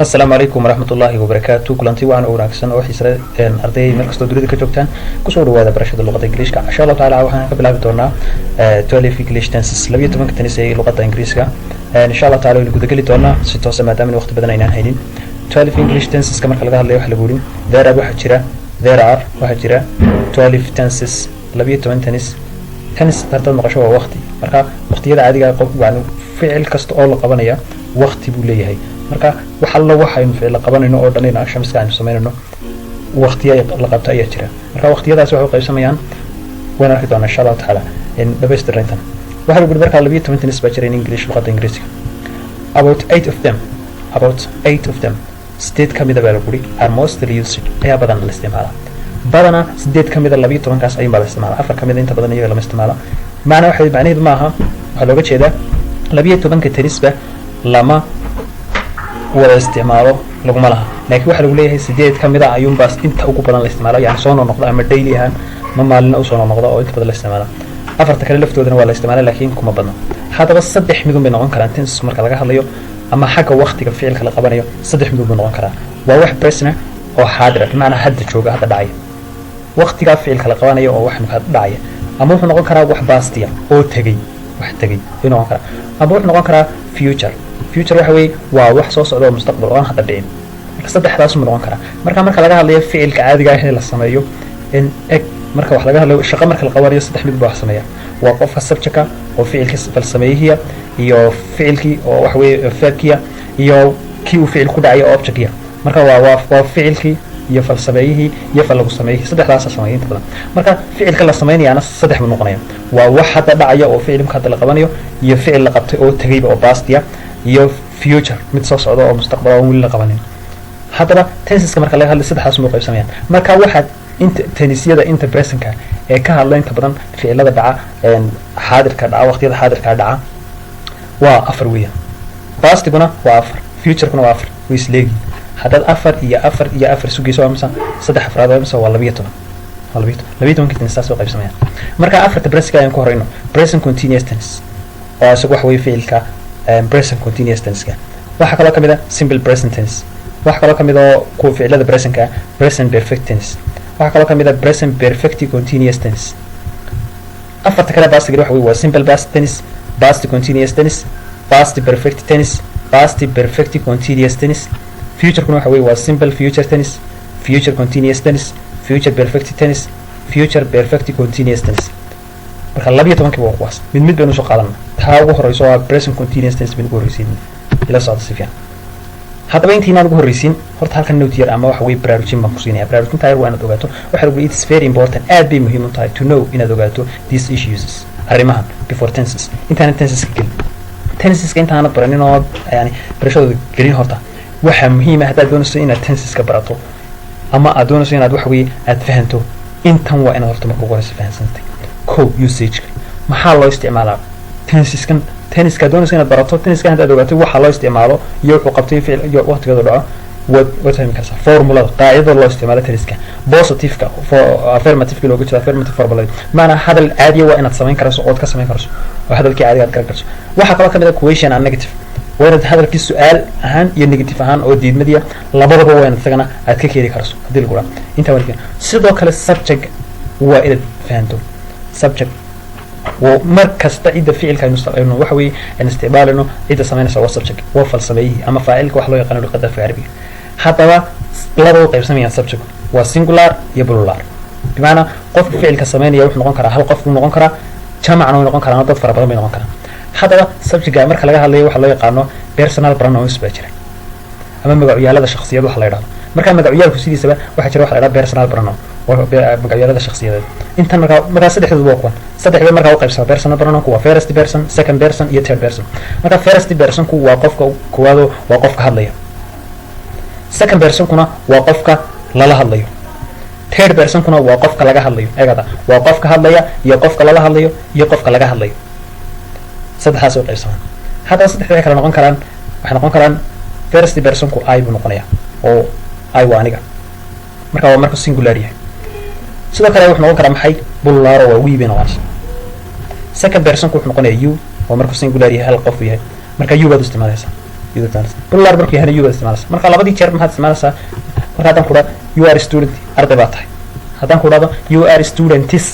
Asalaamu calaykum waraxmat ullaahi wabarakaatu. Kulanti wacan oo wanaagsan oo xiisle, arday meel kastoo dunida ka joogtaan, kusoo dhawaada barashada luqadda Ingiliishka. Insha Allahu taala waxaan ka bilaabi doonaa 12 English tenses, 12-ka tense ee luqadda Ingiriiska. Insha Allahu taala waynu gudageli doonaa si toosa, maadaama waqti badan aynaan haynin. 12 English tenseska marka laga hadlayo, waxa lagu yidhi there are, waxaa jira, there are, waxaa jira, 12 tenses, 12 tense. Tense haddaad maqasho waa waqti. Marka waqtiyada caadiga qof, yani ficil kasta oo la qabanaya waqti buu leeyahay. Marka wax allo waxaynu ficil qabanayno oo dhan, actionska aynu samaynayno, waqtiya la qabto ayaa jira. Marka waqtiyadaas waxay u qaybsamayaan, waan arki doonaa insha Allahu tacaala dhamaystirnayntan. Waxaa lagu yidhi markaa 12 tense baa jira in English, luqadda Ingiriisiga. About eight of them, about eight of them, sideed ka mida baa lagu yidhi, are mostly used, ayaa badan la isticmaalaa. Badana sideed ka mida 12-kaas ayuun baa la isticmaala. Afar ka mida inta badan iyaga lama isticmaala. Macna waxay macnaheedu maaha, waxaa looga jeedaa 12-ka tense-ba lama wada isticmaalo laguma laha, laakiin waxaa lagu leeyahay sideed ka mid a ayuunbaas inta ugu badan la isticmaalo, yani soo noqnoqda ama daily ahaan ma maalina usoo noqnoqda oo inta badan la isticmaala. Afarta kale laftoodana waa la isticmaala, laakiin kuma badno. Haddaba saddex midun bay noqon karaan tenses marka laga hadlayo ama xagga waqtiga ficilka la qabanayo. Saddex midun buu noqon karaa: waa wax present oo xaadira, bimacnaa hadda jooga, hadda dhacaya, waqtigaa ficilka la qabanayo oo wax hadda dhacaya, ama wuxuu noqon karaa wax past ah oo tegey, wax tegey ayuu noqon karaa, ama wuxuu noqon karaa future. Future waxa weeye waa wax soo socda oo mustaqbal oo aan hadda dhicin. Marka saddexdaas muu noqon karaa. Marka laga hadlayo ficilka caadiga ah ee la sameeyo in eg, marka wax laga hadlayo shaqo marka la qabanayo, saddex mid baa wax sameeya: waa qofka subjectka oo ficilkii falsameeyihiya, iyo ficilkii oo waxa weeye verbkiya, iyo kii uu ficil ku dhacayo oo objectkiya. Marka waa ficilkii iyo falsameeyihii iyo fal lagu sameeyihii, saddexdaasa sameeya inta badan. Marka ficilka la sameynayaana saddex buu noqonaya: waa wax hadda dhacaya oo ficilka hadda la qabanayo, iyo ficil la qabtay oo tegayba oo past ah, iyo future, mid soo socda oo mustaqbal oo weli la qabanin. Haddaba tenseska marka laga hadlay saddexdaas muu qaybsamayaan. Marka waxaad inta tenseyada inta presentka ee ka hadla inta badan ficilada dhaca, xaadirka dhaca, waqtiyada xaadirka dhaca, waa afar weeyaan. Pastiguna waa afar, futurekuna waa afar, way isleegiin. Haddaad afar iyo afar iyo afar sugeyso, waa misa? Saddex afraad waa misa? Waa 12, waa 12. 12-kii tense saas oo qaybsamayaan. Marka afarta presentka ayaan ku horeyno. Present continuous tense oo isagu waxa weeye ficilka present continuous tense-ka. Waxaa kaloo kamid ah simple present tense. Waxaa kaloo kamid oo kuwa ficilada presentka present perfect tense. Waxaa kaloo kamid ah present perfect continuous tense. Afarta kale pastiga waxa weye waa simple past tense, past continuous tense, past perfect tense, past perfect continuous tense. Futurekuna waxa weye waa simple future tense, future continuous tense, future perfect tense, future perfect continuous tense. Marka 12-kiiba waa kuwaas. Mid mid baynu usoo qaadana. Taa ugu horeyso waa present continuous tense baynu ugu horreysiin. Ila socda si fiican. Haddaba intaynaan ugu horreysiin, horta halkan note yar ama waxa weye baraarujin baan ku siinaya. Baraarujinta yar waa inaad ogaato. Waxa lagu it's very important, aad bay muhiim u tahay, to know, inaad ogaato, these issues, arrimahan, before tenses, intaanan tenseska gelin. Tenseska intaanad baranin oo yani barashadooda gelin, horta waxaa muhiim ah haddaad doonayso inaad tenseska barato ama aad doonayso inaad waxa weye aad fahanto intan, waa inaad horta marka ugu horeysa fahansantay co usageka, maxaa loo isticmaalaa tenseskan. Tenseska doonayso inaad barato, tenseskan haddaad ogaato waxa loo isticmaalo iyo wuxuu qabtay ficil iyo waqtigeedu dhaco, waad fahmi kartaa formulada, qaacidada loo isticmaalo tenseska positiveka, affirmativeka looga jeedo, affirmative formulada. Maanaa hadal caadiya waa inaad samayn karayso ood ka samayn karayso oo hadalkii caadiga aad garan karayso. Waxaa kaloo kamid ah question and negative. Waa inaad hadalkii su-aal ahaan iyo negative ahaan oo diidmadiya labadaba waa inaad isagana aad ka keeni karayso haddii lagu dhaha. Intaa waa. Sidoo kale subject waa inaad fahanto. Subject mar kasta cidda ficilka aynu waxa weeye aynu isticmaalayno, cidda samaynaysa waa subject, waa falsameeyihii ama faacilka wax loo yaqaano luqadda afka Carabiga. Haddaba laba u qaybsamayaan subject: waa singular iyo plural. Bimacnaa qofka ficilka samaynaya wuxuu noqon karaa hal qof buu noqon karaa, jamacna way noqon karaan, dad fara badan bay noqon karaan. Haddaba subjectga marka laga hadlayo waxa loo yaqaano personal pronouns baa jira ama magacyaalada shakhsiyad waxa la yidhahdo. Marka magacyaalku sidiisaba waxaa jira waxa la yidhahdo personal pronoun, magacyaalada shakhsiyadeed. Intan markaa saddexdoodu waa kuwan. Saddexda markaa u qaybsama personal pronounku waa first person, second person iyo third person. Marka first personku waa qofka koowaado, waa qofka hadlaya. Second personkuna waa qofka lala hadlayo. Third personkuna waa qofka laga hadlayo. Eegada, waa qofka hadlaya iyo qofka lala hadlayo iyo qofka laga hadlayo. Saddexdaas u qaybsamaan. Haddaba saddexda waxay kala noqon karaan, waxay noqon karaan first personku I buu noqonayaa, oo I waa aniga. Marka waa marka singular yahay. Sidoo kale wuxuu noqon karaa maxay? Plural, waa we bay noqonaysa. Second personku wuxuu noqonayaa you, waa markuu singular yahay, hal qof yahay. Marka you baad u isticmaalaysaa. You isticmaalaysa. Plural markuu yahana you baad isticmaalaysa. Marka labadii jeer maxaad isticmaalaysaa? Marka haddaan ku dhahdo "You are student", arday baa tahay. Haddaan ku dhahdo "You are students",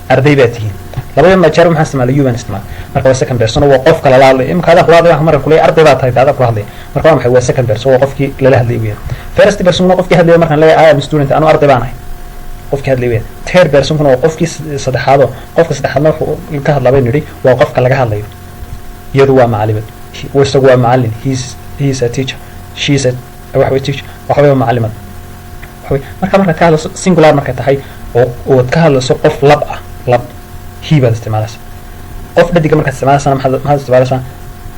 arday baa tihiin, labadii jeer maxaan isticmaalay? You baan isticmaalay. Marka waa second person, waa qofka lala hadlay. Imika haddaan kula hadlay, marka kuleeyahay "Arday baa tahay", adaan kula hadlay. Marka waa maxay? Waa second person, waa qofkii lala hadlay weeyaan. First person waa qofkii hadlaya. Markaan leeyahay "I am student", anu arday baan ahay, qofkii hadlay weeyaan. Third person kuna waa qofkii saddexaado. Qofka saddexaadna wuxuu ka hadlaa baynu nidhi waa qofka laga hadlayo. Iyadu waa macalimad, isagu waa macalin, he is a teacher, she is a waxa way teacher, waxa way macalimad, waxa way. Marka markaad ka hadlayso singular, markay tahay oo ood ka hadlayso qof lab ah, lab, he baad isticmaalaysaa. Qof dhadiga markaad isticmaalaysana maxaad isticmaalaysaa?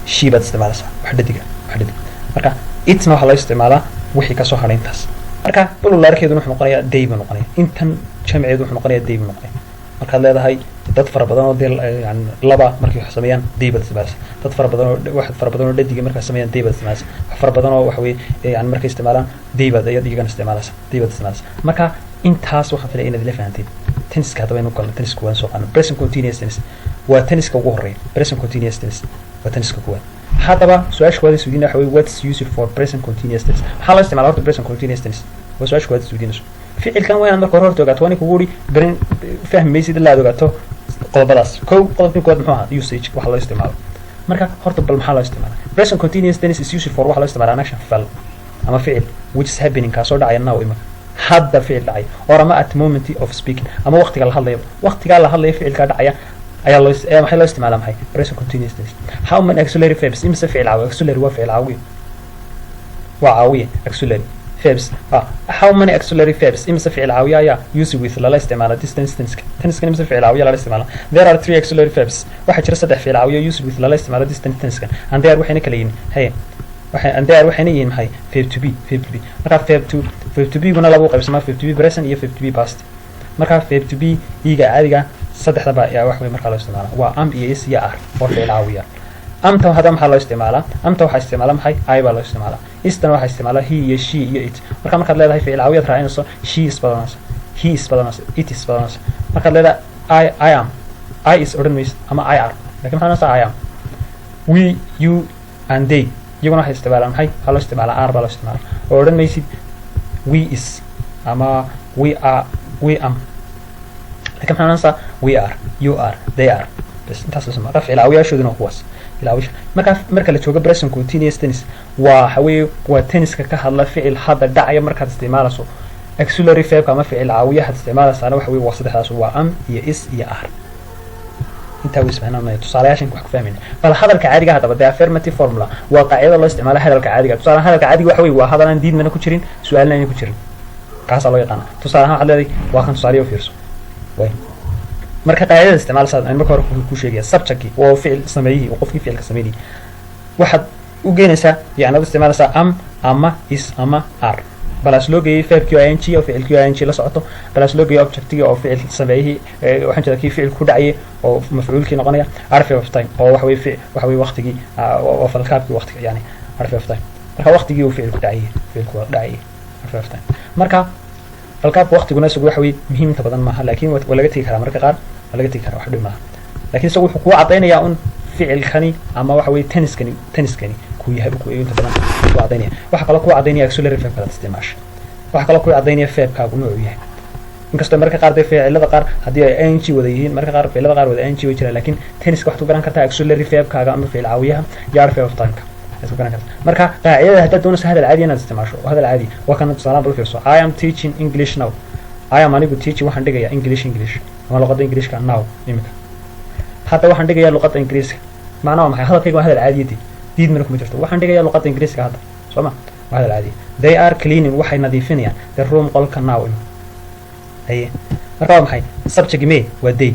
She baad isticmaalaysaa, wax dhadiga, wax dhadig. Marka itna waxaa loo isticmaalaa wixii kasoo hadhay intaas. Marka pluralkeeduna wuxuu noqonayaa they buu noqonaya. Intan jamceedu wuxuu noqonayaa they buu noqonaya. Markaad leedahay dad fara badan oo dee yani laba markay wax sameeyaan, they baad isticmaalaysaa. Dad fara badan oo wax fara badan oo dhadiga markay sameeyaan, they baad isticmaalaysaa. Wax fara badan oo waxa weye yani markay isticmaalaan, they baad iyagana isticmaalaysaa, they baad isticmaalaysaa. Marka intaas waxaan filaya inaad ila fahanteen. Tenseka haddaba aynu galno. Tenseka waan soo qaadno. Present continuous tense waa tenseka ugu horeeya. Present continuous tense waa tenseka kuwaad. Haddaba su-aasha kuwaad isweydiina waxa weye: what's used for present continuous tense? Maxaa loo isticmaala horta present continuous tense? Waa su-aasha kuwaad isweydiinayso. Ficilkan waa inaad marka hore horta ogaato. Waa ninka ugu uri garan fahmi maysid ilaa aad ogaato qodobadaas. Kow, qodobkii kuwaad muxuu ahaa? Usage, waxa loo isticmaalo. Marka horta bal maxaa loo isticmaala? Present continuous tense is used for, waxa loo isticmaala, an action, fal ama ficil, which is happening, kaasoo dhacaya, now, imaka, hadda ficil dhacaya, or ama at moment of speaking, ama waqtiga la hadlayo, waqtigaa la hadlayo ficilkaa dhacaya ayaa loo maxay loo isticmaalaa? Maxay? Present continuous tense. How many auxiliary verbs? Imise ficil caawiye? Auxiliary waa ficil caawiye, waa caawiye auxiliary verbs. How many auxiliary verbs, imise ficil caawiye ayaa use with, lala isticmaala, this tense, tense tensekan imise ficil caawiye lala isticmaala? There are three auxiliary verbs, waxaa jira saddex ficil caawiye, use with, lala isticmaala, this tense, tensekan, and they are, waxayna kala yihiin, haye, waxay, and they are, waxayna yihiin maxay? Verb to be, verb to be. Marka verb to be guna laba u qaybsamaa: verb to be present iyo verb to be past. Marka verb to be iga caadiga saddexda baa ayaa wax wey markaa loo isticmaala: waa am iyo is iyo are oo ficil caawiya. Amta hadda maxaa loo isticmaalaa? Amta waxaa isticmaala maxay? I baa loo isticmaalaa. Istana waxaa isticmaalaa he iyo she iyo it. Marka markaad leedahay ficil caawiyaad raacinayso, she is badanayso, he is badanayso, it is badanayso. Markaad leedahay I am, I is odhan mayso ama I are, lakin maxaa odhanaysaa? I am. We, you and they iyaguna waxay isticmaalaan maxay? Waxaa loo isticmaalaa are baa loo isticmaalaa, oo odhan maysid we is ama we are, we am, lakin maxaa odhanaysaa? We are, you are, they are. Bas, intaas bas. Marka ficil caawiyaashooduna waa kuwaas ficil caawiyaasha. Marka marka la joogo present continuous tense, waa waxa weeye waa tenseka ka hadla ficil hadda dhacaya markaad isticmaalayso. Auxiliary verbka ama ficil caawiyahaad isticmaalaysaana waxa weye waa saddexdaas: waa am iyo is iyo are. Intaa way isfahanamaya. Tusaalayaashan wax ku fahmayna bal hadalka caadiga. Haddaba the affirmative formula waa qaacidada loo isticmaalo hadalka caadiga. Tusaale, hadalka caadiga waxa weye waa hadal aan diidmana ku jirin, su-aalna ayna ku jirin, kaasaa loo yaqaana. Tusaale ahaan waxaad leedahay, waa kan tusaaliya, u fiirso way. Marka qaacidada isticmaalsa aan marka hore ku sheegaya, subjectki waa ficil sameeyihii, waa qofkii ficilka sameynayay. Waxaad u geynaysaa, yani aad isticmaalaysaa am ama is ama are, plus loo geeyey verbkii oo ing oo ficilkii oo ing la socoto, plus loo geeyey objectigii oo ficil sameeyihii, waxaan jeedaa kii ficil ku dhacayay oo mafcuulkii noqonaya, adverb of time oo waxa weye waxa weye waqtigii, waa falkaabkii waqtiga, yani adverb of time. Marka waqtigii uu ficil ku dhacayay, ficilku waa dhacayay, adverb of time. Marka falkaabka waqtiguna isagu waxa weye muhiim inta badan maaha, laakiin waa laga tegi karaa marka qaar, waa laga tegi karaa, wax dhib maaha. Lakin isagu wuxuu kuu caddaynayaa un ficilkani ama waxa weye tensekani kuu yahay ku inta badan kuu caddaynaya. Waxaa kaloo kuu caddaynaya auxiliary verbka aad isticmaasha. Waxaa kaloo kuu caddaynaya verbkaagu noocuu yahay, inkastoo marka qaar dee ficilada qaar haddii ay ing wada yihiin, marka qaar ficilada qaar wada ing way jiraan, laakiin tenseka waxaad ku garan kartaa auxiliary verbkaaga ama ficil caawiyaha iyo adverb of timeka ayaad ku garan kartaa. Marka qaacidada haddaad doonayso hadal caadi inaad isticmaasho, hadal caadi waa kana. Tusaalahan bal fiirso: I am teaching English now. I am, anigu, teaching, waxaan dhigayaa, English, English ama luqadda Englishka, now, imika, hadda waxaan dhigayaa luqadda Ingiriiska. Macnaha waa maxay? Hadalkayga waa hadal caadiyadi, diidmana kuma jirto. Waxaan dhigayaa luqadda Ingiriiska hadda, soo ma? Waa hadal caadiya. They are cleaning, waxay nadiifinayaan, the room, qolka, now, imika. Haye, marka waa maxay? Subject me waa they.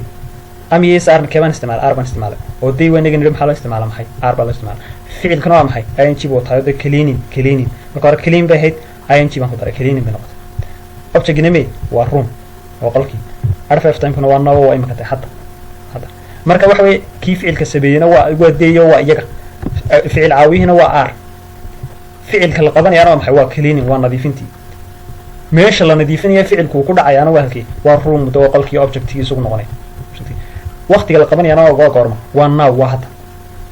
Am iyo is are keebaan isticmaala? Are baan isticmaalay, oo they waa inaga nidhi. Maxaa loo isticmaala? Maxay? Are baa loo isticmaala. Ficilkana waa maxay? Ing buu tahay de. Cleaning, cleaning, marka hore clean bay ahayd, ing baan ku daray, cleaning bay noqotay. Objectgina me waa room, waa qolkii. Adverb of timekuna waa now, waa imika tahay, hadda, hadda. Marka waxa weye kii ficilka sameeyeyna waa they, waa iyaga. Ficil caawiyihina waa are. Ficilka la qabanayaana waa maxay? Waa cleaning, waa nadiifintii. Meesha la nadiifinaya ficilku uu ku dhacayaana waa halkii? Waa room de, waa qolkii, objectigii isagu noqonaya. Waqtiga la qabanayaana waa goorma? Waa now, waa hadda.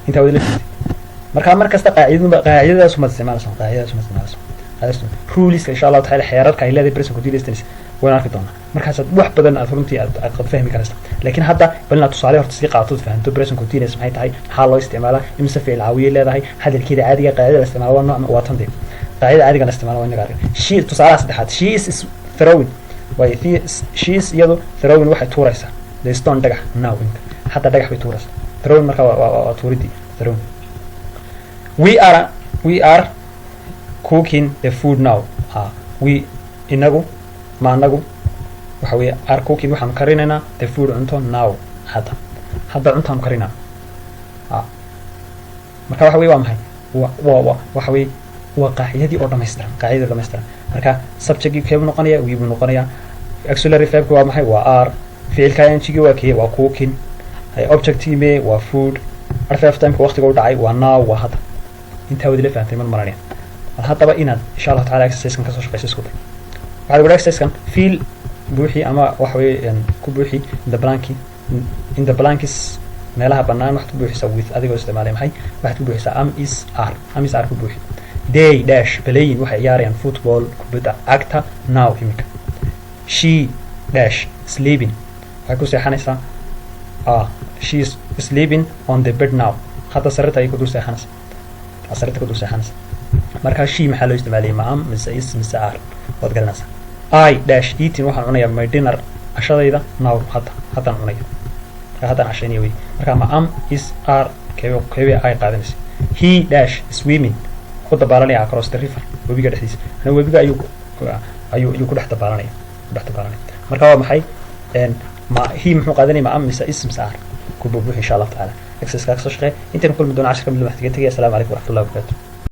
Intaa wada la. Marka mar kasta qaacidada, qaacidadaas umaad isticmaalaysa, qaacidadaas umaad isticmaalaysa, qaacidadaas ruleska, insha Allahu taala, xeerarka ay leedahay present continuous tense waan arki doonaa. Markaasaad wax badan aad runtii aad fahmi karaysa. Laakiin hadda bal inaad tusaale horta sii qaatood, fahanto present continuous maxay tahay, maxaa loo isticmaalaa, imise ficil caawiye leedahay, hadalkeeda caadiga, qaacidada la isticmaalo waa nooc, waa tan dee qaacidada caadiga la isticmaalo waa inaga arkin. She, tusaalaha saddexaad, she is throwing way, she is iyadu, throwing waxay tuuraysaa, the stone dhagax, now imika, hadda dhagax bay tuuraysaa. Throwing marka waa tuuridii, throwing. We are cooking the food now. Ha, we inagu, ma anagu waxa weeye, are cooking waxaanu karinaynaa, the food cunto, now hadda, hadda cuntaanu karinaa. Ha, marka waxa weye waa maxay? Wa waxa weye waa qaacidadii oo dhamaystiran, qaacidadii oo dhamaystiran. Marka subjectgii keebuu noqonaya? We buu noqonayaa. Auxiliary verbki waa maxay? Waa are. Ficilka ing waa kee? Waa cooking. Objectgii me? Waa food. Adverb timeka, waqtiga u dhacay, waa now, waa hadda. Intaa wadila fahamtay mar maranaya. Bal haddaba inaad insha Allahu tacala exercisekan kasoo shaqeyso isku day. Waxaa lagu exercisekan fill, buuxi, ama waxa weye ku buuxi, in the blank, in the blanks, meelaha bannaan waxaad ku buuxisaa with, adigoo isticmaalay maxay? Waxaad ku buuxisaa am, is, are. Am, is, are ku buuxi. They dash playing, waxay ciyaarayaan, football, kubadda cagta, now imika. She dash sleeping, waxay ku seexanaysaa, ah, she is sleeping on the bed now, hadda sariirta ayay ku dul seexanaysaa, sariirta ku dul seexanaysaa. Marka she maxaa loo isticmaalayay? Ma am mise is mise are? Waad garanaysaa. I dash eating, waxaan cunayaa, my dinner, cashadayda, now hadda, haddaan cunaya. Marka haddaan cashaynaya wey. Marka ma am, is, are, keebe keebe ay qaadanaysa? He dash swimming, ku dabaalanaya, across the river, webiga dhexdiisa. Ana webiga ayuu ku dhex dabaalanaya, ku dhex dabaalanaya. Marka waa maxay? Ma he muxuu qaadanaya? Ma am mise is mise are? Ku buubuux insha Allahu tacaala. Exercise kasoo shaqee. Intaynu kulmi doona cashirka mid waxaan kaga tegaya, asalaamu calaykum waraxmatullahi wabarakatu.